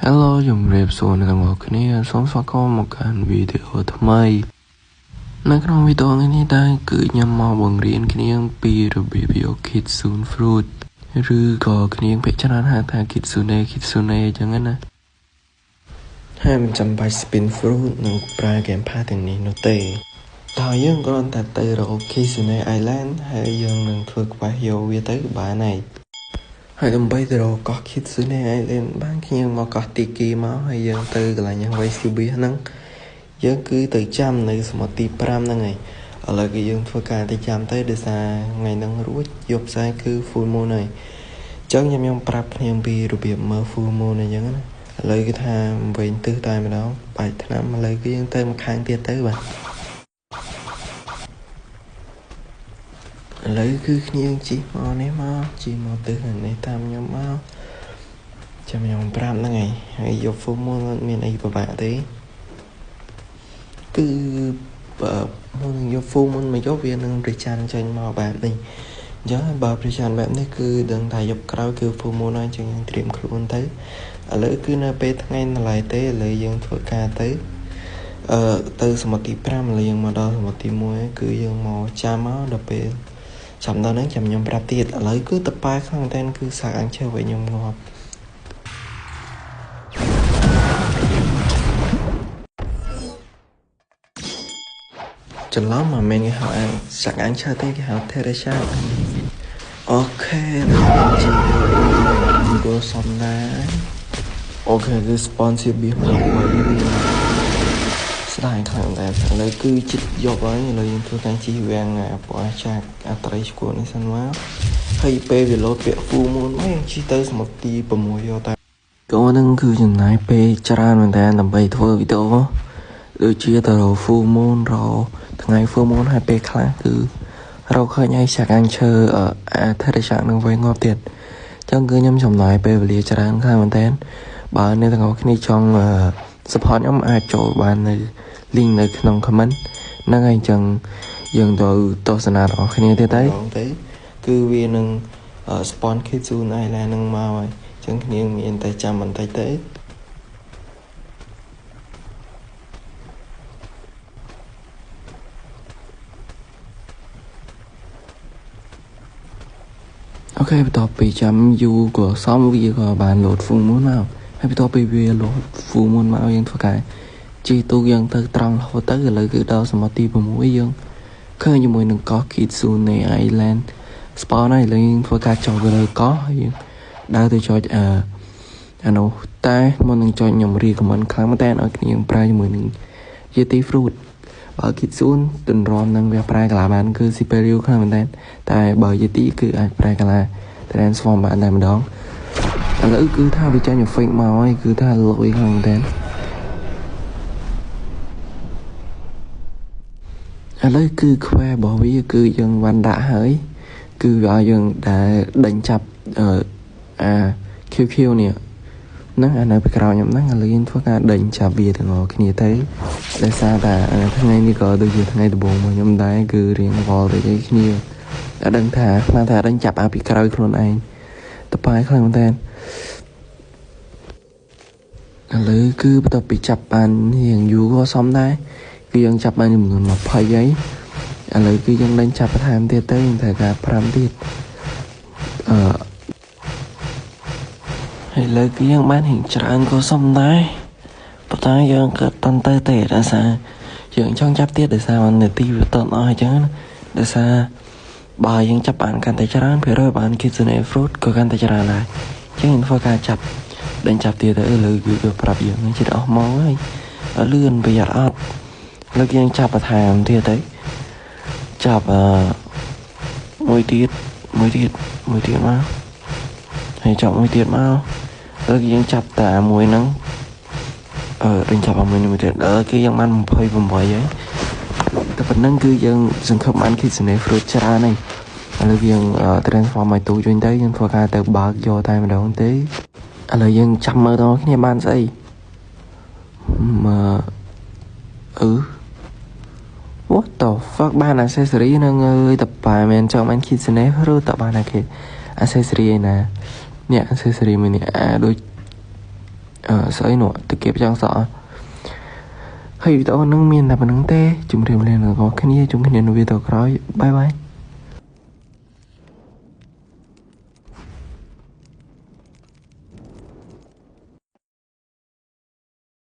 Hello ជំរាបសួរអ្នកទាំងអស់គ្នាសូមស្វាគមន៍មកកាន់វីដេអូថ្មីនៅក្នុងវីដេអូនេះដែរគឺខ្ញុំមកបង្រៀនគ្នាពីរបៀបយក Kitsune Fruit ឬក៏គ្នាភាគច្រើនហៅថា Kitsune Kitsune អញ្ចឹងណាហើយមិនចាំបាច់ spin fruit និងប្រើ game pass ទាំងនេះនោះទេដោយយើងគ្រាន់តែទៅរក Kitsune Island ហើយយើងនឹងធ្វើ quest យកវាទៅបានហើយហើយដើម្បីទៅរកកោះ Kitsune Island បានខ្ញុំមកកោះទីគីមកហើយយើងទៅកន្លែងញ៉ាំ Vesuvius ហ្នឹងយើងគឺទៅចាំនៅសមុទ្រទី5ហ្នឹងហើយឥឡូវគឺយើងធ្វើការទៅចាំទៅដោយសារថ្ងៃហ្នឹងរួចយប់ផ្សាយគឺ full moon ហើយអញ្ចឹងខ្ញុំប្រាប់គ្នាពីរបៀបមើល full moon អញ្ចឹងណាឥឡូវគឺថាវិញទិសតែម្ដងបែកឆ្នាំឥឡូវគឺយើងទៅម្ខាងទៀតទៅបាទឥឡូវគឺគ្នាជិះមកនេះមកជិះមកទិសនេះតាមខ្ញុំមកចាំខ្ញុំប្រាប់ហ្នឹងហើយហើយយក full moon អត់មានអីពិបាកទេគឺបើមុននឹងយក full moon មកយកវានឹងព្រះច័ន្ទចេញមកបែបនេះអញ្ចឹងបើព្រះច័ន្ទបែបនេះគឺដឹងថាយប់ក្រោយគឺ full moon ហើយអញ្ចឹងយើងត្រៀមខ្លួនទៅឥឡូវគឺនៅពេលថ្ងៃនៅឡើយទេឥឡូវយើងធ្វើការទៅទៅសមុទ្រទី5ឥឡូវយើងមកដល់សមុទ្រទី1គឺយើងមកចាំមកដល់ពេលចាំដល់ហ្នឹងចាំខ្ញុំប្រាប់ទៀតឥឡូវគឺតប៉ែខ្លាំងមែនគឺសាកអាំងឈើវិញខ្ញុំងាប់ច្រឡំមកមែនគេហៅអាំងសាកអាំងឈើទេគេហៅ Teresa អូខេជីគោសំណាអូខេគឺ sponsor បៀមកវិញស្ដាយខ្លាំងដែរឥឡូវគឺចិត្តយកហើយឥឡូវយើងធ្វើការជិះវាំងពណ៌ចាក់អាត្រីឈួតនេះសិនមកហើយពេលវាលោតពាក្យ full moon មកយើងជិះទៅសមុទ្រទី6យកតែកូនហ្នឹងគឺចំណាយពេលច្រើនមែនតើដើម្បីធ្វើវីដេអូដូចជាទៅរក full moon រកថ្ងៃ full moon ហើយពេលខ្លះគឺរកឃើញឲ្យសាក់អាំងឈើអាថិរសាក់នឹងវិញងាប់ទៀតអញ្ចឹងគឺខ្ញុំចំណាយពេលវេលាច្រើនខ្លាំងមែនតើបើអ្នកទាំងអស់គ្នាចង់ support ខ្ញុំអាចចូលបាននៅ link នៅក្នុង comment ហ្នឹងហើយអញ្ចឹងយើងទៅទស្សនាទាំងអស់គ្នាទៀតទៅគឺវានឹង spawn Kitsune Island ហ្នឹងមកហើយអញ្ចឹងគ្នាមានតែចាំបន្តិចទៅអូខេបន្ទាប់ពីចាំយូរក៏សមវាក៏បានលោត full moon មកហើយបន្ទាប់ពីវាលោត full moon មកយើងធ្វើការជិះទូកយើងទៅត្រង់រហូតទៅឥឡូវគឺដល់សមុទ្រទី6យើងឃើញជាមួយនឹងកោះ Kitsune Island spawn ហើយឥឡូវយើងធ្វើការចុះទៅលើកោះហើយយើងដើរទៅចុចអានោះតែមុននឹងចុចខ្ញុំ recommend ខ្លាំងមែនតើឲ្យគ្នាប្រើជាមួយនឹង Yeti Fruit បើ Kitsune ទន្រាំនឹងវាប្រែកាឡាបានគឺ superior ខ្លាំងមែនតើតែបើ Yeti គឺអាចប្រែកាឡា transform បានតែម្ដងឥឡូវគឺថាវាចាញ់ effect មកហើយគឺថាលុយខ្លាំងមែនតើឥឡូវគឺខ្វែរបស់វាគឺយើងបានដាក់ហើយគឺវាឲ្យយើងដែលដេញចាប់អា QQ នេះហ្នឹងអានៅពីក្រោយខ្ញុំហ្នឹងឥឡូវយើងធ្វើការដេញចាប់វាទាំងអស់គ្នាទៅដោយសារតែថ្ងៃនេះក៏ដូចជាថ្ងៃដំបូងរបស់ខ្ញុំដែរគឺរៀងវល់ទៅឯគ្នាអត់ដឹងថាស្មានថាដេញចាប់អាពីក្រោយខ្លួនឯងតប៉ែខ្លាំងមែនតើឥឡូវគឺបន្ទាប់ពីចាប់បានរៀងយូរក៏សមដែរគឺយើងចាប់បានចំនួន20ហើយឥឡូវគឺយើងដេញចាប់បន្ថែមទៀតទៅយើងត្រូវការ5ទៀតហើយលើគឺយើងបានរៀងច្រើនក៏សមដែរប៉ុន្តែយើងក៏តន់ទៅទេដោយសារយើងចង់ចាប់ទៀតដោយសារនាទីវាតន់អស់អញ្ចឹងណាដោយសារបើយើងចាប់បានកាន់តែច្រើនភាគរយបាន Kitsune Fruit ក៏កាន់តែច្រើនដែរអញ្ចឹងយើងធ្វើការចាប់ដេញចាប់ទៀតទៅលើគឺវាប្រាប់យើងជិតអស់ម៉ោងហើយលឿនប្រយ័ត្នអត់លើកយើងចាប់បន្ថែមទៀតទៅចាប់មួយទៀតមួយទៀតមួយទៀតមកហើយចាប់មួយទៀតមកលើកយើងចាប់តាមួយហ្នឹងដេញចាប់មួយនេះទៀតដល់គឺយើងបាន28ហើយតែប៉ុណ្្នឹងគឺយើងសង្ឃឹមបាន Kitsune Fruit ច្រើនហើយឥឡូវយើង transform ឲ្យទូចវិញទៅយើងធ្វើការទៅបើកយកតែម្ដងទេឥឡូវយើងចាំមើលដល់គ្នាបានស្អីមកWhat the fuck បាន accessory ហ្នឹងអើយតប៉ែមែនចង់បាន Kitsune ឬតបានអាគេ accessory ឯណានេះ accessory មួយនេះអាដូច ស្អីនោះតកៀបចង់សក់ហើយវីដេអូនឹងមានតែប៉ុណ្្នឹងទេជម្រាបលាអ្នកនរគ្នាជួបគ្នានៅវីដេអូក្រោយបាយបាយ។